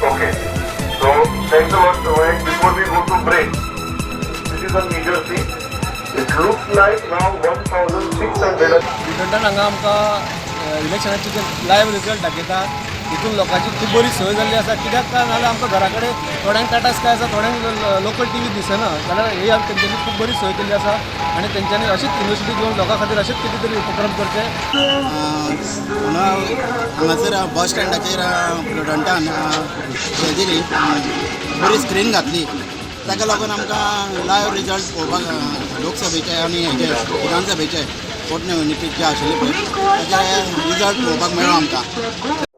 Okay. So thanks a lot. Before we go to break, this is a major thing. It looks like now 1,600. रिजल्टान हांगा आमकां इलेक्शनाचे जे live result दाखयता, तितून लोकांची खूब बरी सोय जाल्ली आसा. कित्याक काय नाजाल्यार आमकां घरा कडेन थोड्यांक टाटा स्काय आसा, थोड्यांक लोकल टीव्ही दिसना, जाल्यार ही तेंच्यांनी खूब बरी सोय केल्ली आसा आनी तेंच्यांनी अशीच युनिवर्सिटी घेवन लोकां खातीर अशेंच कितें तरी उपक्रम करचे. हांगासर बस स्टँडाचेर प्रुडंटान हें दिली, बरी स्क्रीन घातली. ताका लागून आमकां लायव्ह रिजल्ट पळोवपाक लोकसभेचे आनी हेजे विधानसभेचे पोटनिवडणुकेचे आशिल्ले पळय, ताचे रिजल्ट पळोवपाक मेळ्ळो आमकां.